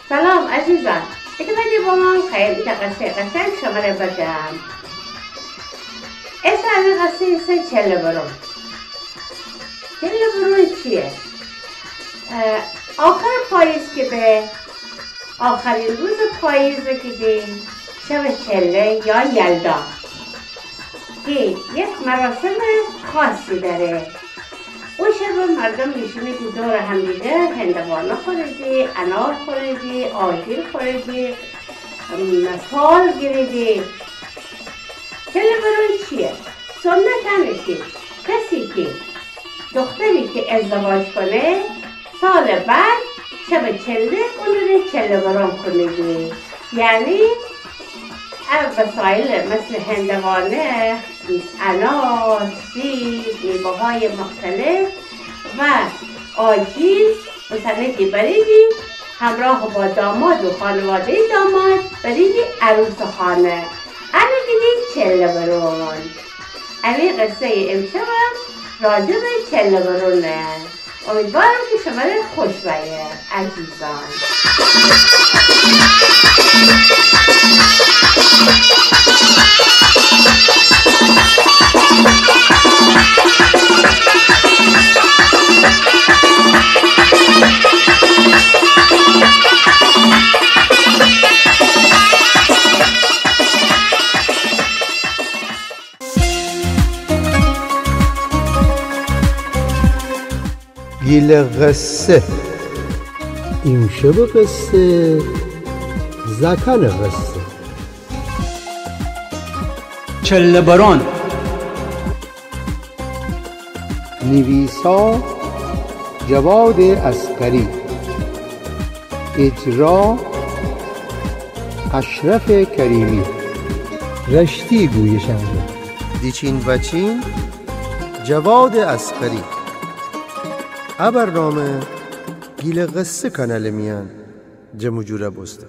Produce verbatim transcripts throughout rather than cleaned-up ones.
سلام عزیزان، ایتا بده با من خیلی ایتا قصهٔ قشنگ شمره بگم. ایسه امی قصه ایسه چله برون. چله برون چیه؟ اه، آخر پاییز که به، آخرین روز پاییز که به، شب چله یا یلدا که یک مراسم خاصی داره. او شب مردم می‌شینیدی دور همدیگر، هندوانه خوریدی، انار خوریدی، آجیل خوریدی، ام، فال گیریدی. چله برون چیه؟ سنت انه که کسی که، دختری که ازدواج کنه، سال بعد شب چله اونه ره چله برون کونیدی. یعنی ا وسایل مثل هندوانه، انار، سیب، میوه‌های مختلف و آجیل، مثلاً که بریدی همراه با داماد و خانوادهٔ داماد بریدی عروس خانه. انه گیدی چله برون. امی قصهٔ امشبم راجع به چله برونه. امیدوارم که شمره خوش بایه عزیزان. گیلٚ قصه. ایمشبٚ قصه، زأکأنٚ قصه. چله برون. نیویسا جواد عسگری. اجرا اشرف کریمی. رشتی گویشان. دیچین وچین جواد عسگری. ا برنامه گیلٚ قصه کانالٚ میأن جمع و جور بوسته.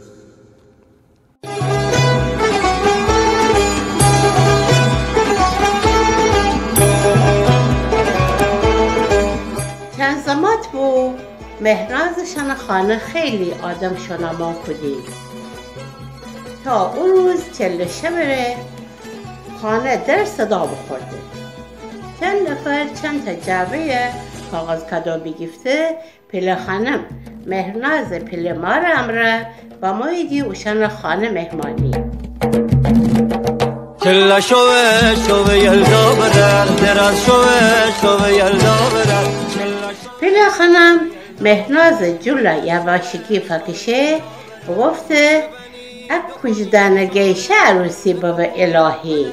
چند زمات بو، مهناز شأنٚ خانه خیلی آدم شونا مو کودی. تا او روز چله شبٚ ره خانه در صدا بوخورده. چند نفر چند تا جعبهٔ کاغذ کادو بیگیفته، پیله خانم مهنازٚ پیله مارٚ امرأ بموییدی اوشأنٚ خانه مهمانی. چله شوه شوه یلدا بدر، دراز شوه شوه یلدا بدر. چله شوه. پیله خانم مهنازٚ جولٚ یواشکی فکشه، بوگفته: ا کوجدأنٚ گیشه عروسی ببه الهی.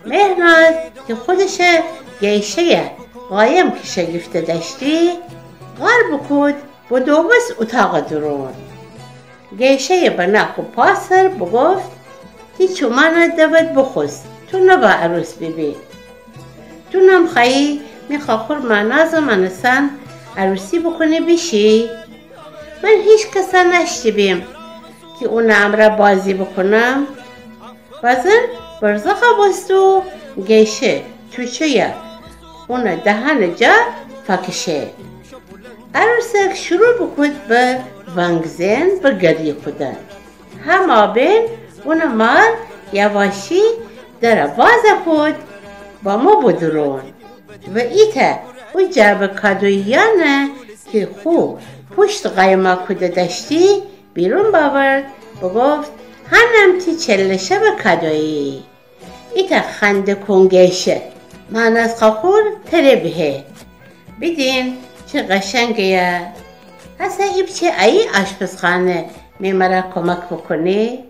مهناز که خودش گیشه‌یه قایم کیشه‌گیفته دأشتی، قار بوکود بودوبوست اوتاقٚ دورون. گیشه‌یه بنه خو پا سر بوگفت: تی چومأنه دود بوخوس، تو نبا عروس بیبی. تو نم خوأیی می خاخور مهنازٚ مأنستن عروسی بوکونی بیشی؟ من هیچ کسه نأشتی بیم که اونٚ امرأ بازی بوکونم. بازن برزخ بوست و گیشه چوچویه اونٚ دهنٚ جا فکشه. عروسک شروع بوکود به ونگ‌زئن، به گریه کودن. همابین اونٚ مار یواشی درٚ وازَ کود، بمو بو دورون. و ایتأ او جعبه کادوییأنه که خو پوشت قایما کوده دأشتی، بیرون بأورد، بوگفت: هنم تی چله شبٚ کادویی. ایتأ خنده کون گیشه. مهناز خاخور تره بیهه. بیدین چی قشنگه یا. هسه ایپچه ایی آشپزخانه می مره کمک بوکونی؟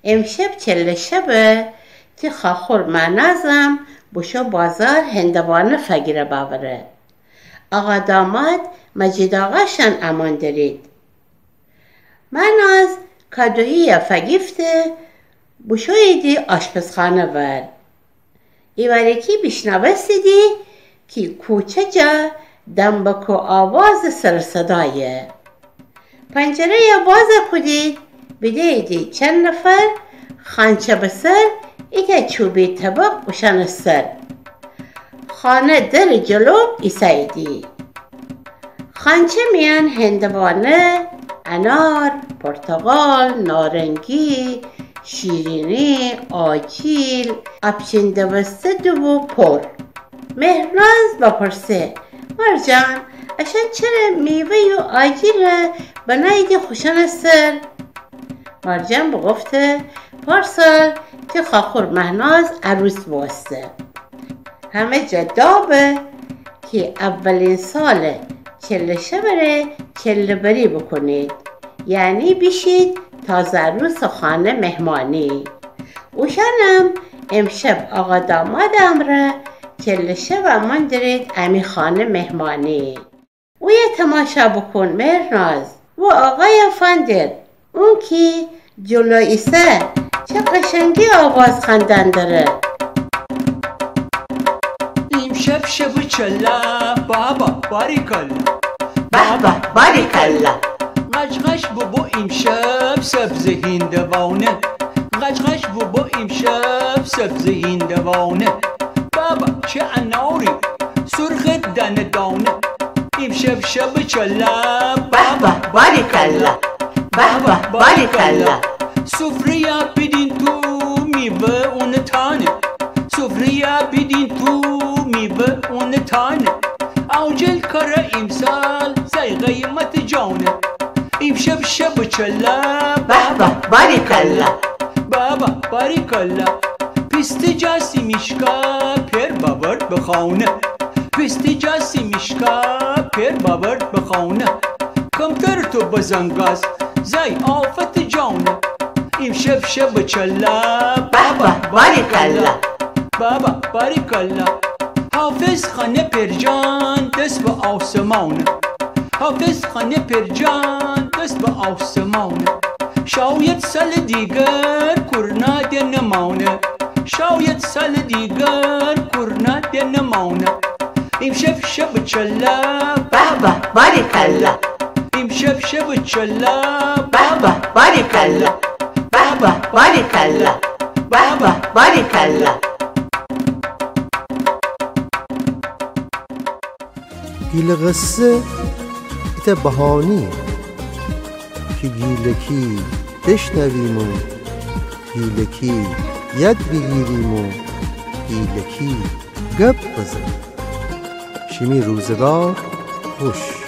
امشب چله شبه، تی خاخور مهنازم بوشو بازار هندوانه فگیره بأوره. آقا داماد مجید آقاشان امان درید. مهناز کادوییه فگیفته بوشوییدی آشپزخانه ور. ایوارکی بیشنوستیدی کی کوچه جا دمبکٚ آوازٚ سر و صدایه. پنجره‌یه وازَ کودید، بیده‌ییدی چند نفر خانچه به سر، ایتأ چوبی طبق اوشأنٚ سر. خانه درٚ جلو ایسه‌ییدی. خانچه میأن هندوانه، انار، پرتقال، نارنگی، شیرینی، آجیل، اپچین دوسته دوبو پور. مهرناز بپرسه: مارجان، اشأن چره میوه و آجیل بناییدی خوشأنٚ سر؟ مارجان بوگفته: پارسال تی خاخور مهناز عروس بوسته. همه جا دابه کی اولین سال چله شبٚ ره چله بری بوکونید، یعنی بیشید تازه عروسٚ خانه مهمانی. اوشأنم امشب آقا دامادٚ امرأ چله شب امان درید امی خانه مهمانی. اویه تماشا بوکون مهرناز و آقای افندی، اون کی جلو ایسه چه قشنگی آواز خوأندن دره. ایمشب شبٚ چله بابا باریکلا. بابا باریکلا. قشقش بوبو ایمشب سبزٚ هیندوانه. قشقش بوبو ایمشب سبزٚ هیندوانه. بابا چه اناری سرخٚ دانه دانه. ایمشب شبٚ چله بابا باریکلا. بابا باریکلا. سفره‌یه بیدین تو میوه اونٚ تانه. سفره‌یه بیدین تو میوه اونٚ تانه. آجیل کره ایمسال زای قیمتٚ جانه. ایمشب شبٚ چله بابا باریکلا. بابا باریکلا. پیسته جا سیمیشکا پئر بأورد به خانه. پیسته جا سیمیشکا پئر بأورد به خانه. کمتر تو بزن گاز زای آفتٚ جانه. ایمشب شبٚ چله بابا باریکلا. بابا باریکلا. حافظ خانه پئرجان دس به آسمانه. حافظ خانه پئرجان دس به آسمانه. شاید سالٚ دیگر کرونا ده نمانه. شاید سالٚ دیگر کرونا ده نمانه. ایمشب شبٚ چله بابا باریکلا. ایمشب شبٚ چله بابا باریکلا. بابا باریکلا. بابا باریکلا. گیلٚ قصه ایتأ بهانه‌یه کی گیلکی بشنویم و گیلکی یاد بیگیریم و گیلکی گپ بزنیم. شیمی روزگار خوش.